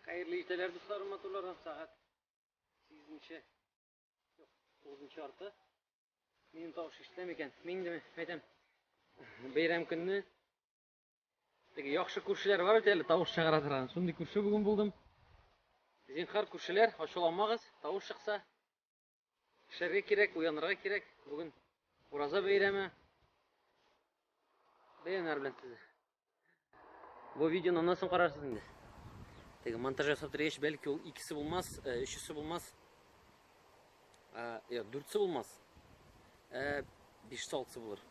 Хәерле иртәләр, дуслар, матурлар һәм сәгать 8-нче, юк, 9-нчы арты. Минем тавыш ишетелә микән? Мин дә әйтәм. Бәйрәм көнне теге яхшы күршеләр бар бит әле, тавыш чыгара торган. Шундый күрше бүген булдым. Зинһар, күршеләр, ачуланмагыз, тавыш чыкса. Эшләргә кирәк, уянырга кирәк. Бүген ураза бәйрәме. Бәйрәмнәр белән сезне. Бу видеоны аннан соң карарсыз инде. Теге монтаж ясап бетергәч, бәлки ул икесе булмас, өчесе булмас. Юк, дүртсе булмас. Бишсе, алтысы булыр.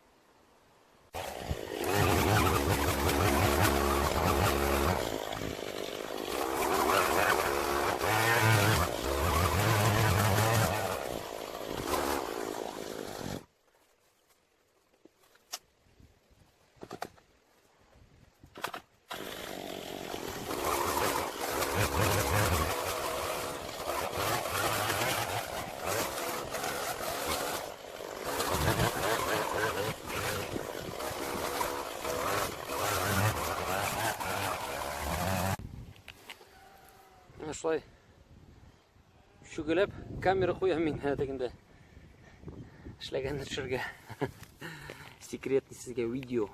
Менә шулай чүгәләп камера куям мин тегендә. Эшләгәнне төшергә. Секретный сезгә видео.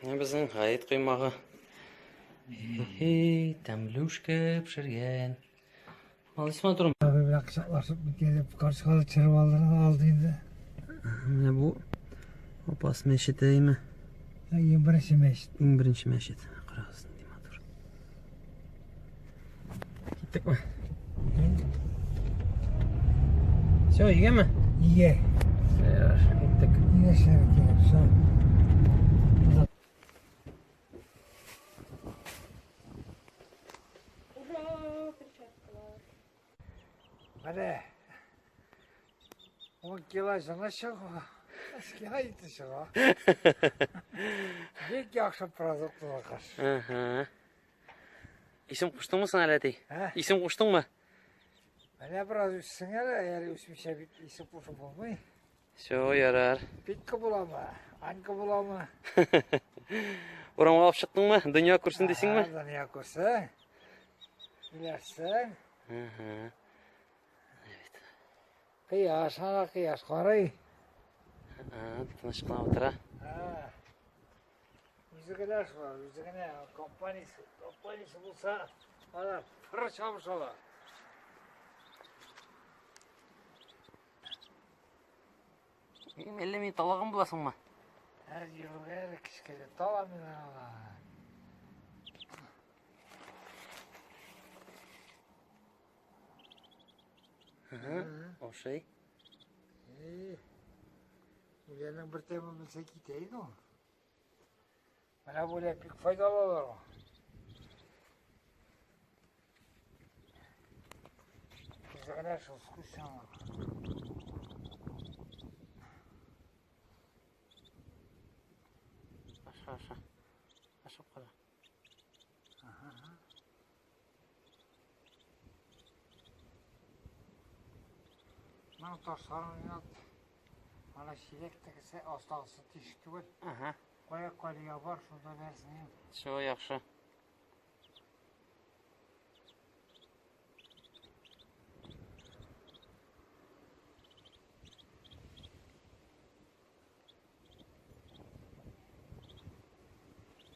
Менә безнең гает коймагы. Хе-хе, тәмлүшкә пешергән. Молодец, матурым. Абый белән кочаклашып килеп, карчыгалы төшереп алды инде. Менә бу Апас мәчете әйме? Иң беренче мәчет. Иң беренче мәчет. Карагыз, нинди матур. Киттекме? Все, өйгәме? Өйгә. Ярар, киттек. Өйгә эшләргә кирәк, все. Ура, перчаткалар. Менә. 10 кило җылы чыга. Кило ите чыга. Бик яхшы продукт булакаш. Ага. Исем куштыңмы соң әле, әти? Ә? Исем куштыңмы? Менә бераз үссең әле, әле үсмичә бит исем кушып булмый. Все, ярар. Питка буламы? Анька буламы? Урамга алып чыктыңмы? Дөнья күрсен дисеңме? Дөнья күрсен. Биләсең. Ага. Кояш, ана кояш карый. Тыныч кына утыра. Үзе генә шулар, үзе генә компаниясе, компаниясе булса, ана пыр чабышалар. Әллә мин талаган буласыңмы? Ә, юк, әле кечкенә тала мин ана. Ошый. Үләннең бер тәме белсә китә инде ул. Менә бу үлән бик файдалы алар. Үзе генә шул вкусный. Аша, аша. Ашап кара. Моның ташларын уйнат. Ана чиләк тегесе астагысы тишек түгел. Ага. Кая калия бар, шунда бәрсен. Все, яхшы.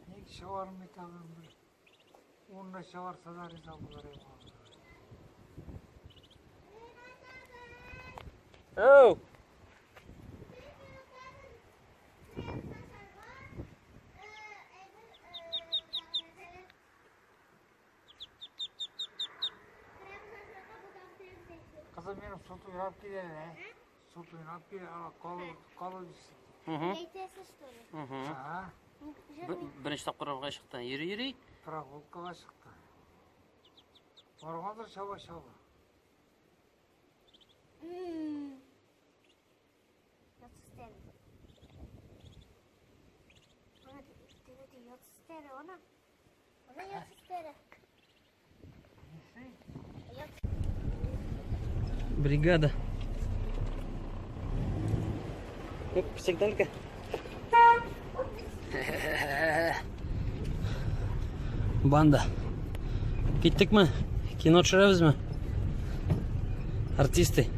Ник чыгармый тагын бер. Унны чыгарса да риза булыр идем. Оу! Кызым минем сут уйнап килә, ә? Сут уйнап килә, ана калу калу дисең. Угу. Әйтәсез, что ли? Угу. Ага, Беренче тапкыр урга чыкты. Йөри, йөри. прогулкага чыкты. Баргандыр чаба-чаба. Бригада. Ну, сигналька. Банда. Киттекме? Кино төшерәбезме? Артисты.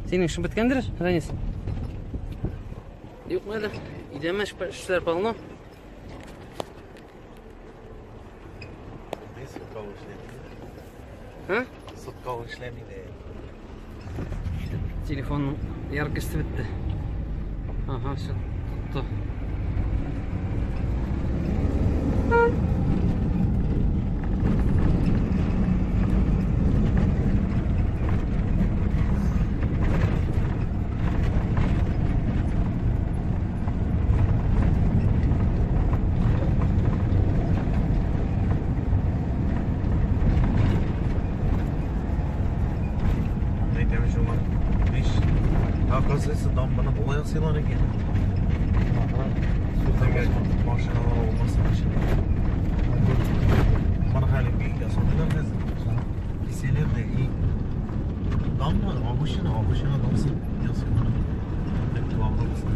Синең эшең беткәндер, Ранис? Юкмы әле? Өйдәме эшләр полно? Мин суткалы эшләмим. А? Суткалы эшләмим дә. Телефонның яркости бетте. Ага, все, тотты. Әйтәм шуңа. Биш. Оказывается, дамбаны болай ясыйлар икән. Әгәр машиналар булмаса, машина. Моны хәле бик ясадылар хәзер. Киселер дә и дамба, обычно дамсы ясыйлар. Бик плавно булсын.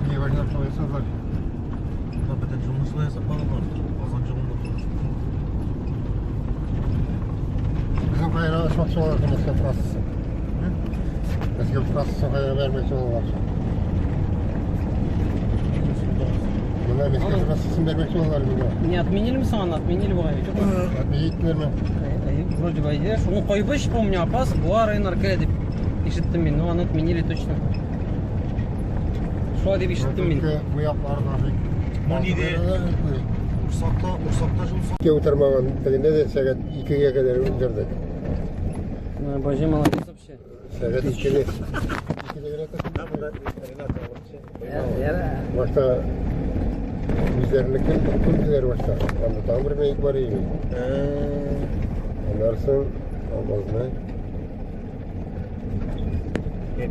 Не важно, что ясадылар. Монда бөтен юлны шулай ясап баралар. Казан юлында тоже. Безнең кайра ачмакчы булалар Мәскәү трассасын. Мәскәү трассасын кайра бәрмәкче булалар. Менә Мәскәү трассасын бәрмәкче булалар менә. Не отменили мы аны? Отменили бугай ведь. Отменить Вроде бы идешь. Ну, Кайбыч, помню, Апас, Буа районнар керә дип ишеттем мин. Ну, аны отменили точно. Шулай дип ишеттем мин. Бу якларда бик. Бу нидә? Урсакта, Урсакта жол Ике утырмаган тегендә дә сәгать 2-гә кадәр утырдык. Боже, молодец вообще. Сәгать 2-дә. 2-дә генә Башта үзләренекен күмделәр башта. Анда тагын бер мәет бар иде. Аннан соң Алмазны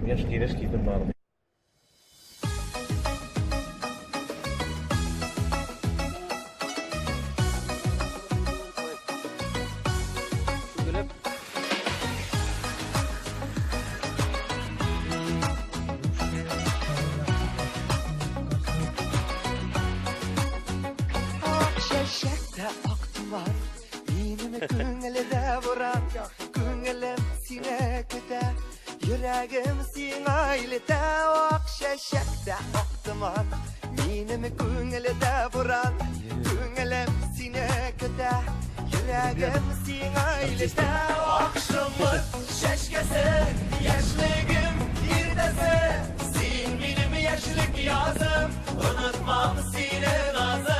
Яшь киреш китеп барды. Гөләп. Ак чәчәктә ак томан, минем күңелдә буран. Күңелем сине көтә, йөрәгем сиңа илтә. Ак чәчәктә ак томан, минем күңелдә буран. Күңелем сине көтә, йөрәгем сиңа илтә. Ак шомырт чәчкәсе, яшьлегем иртәсе. Син минем яшьлек язым, онытмам сине назым.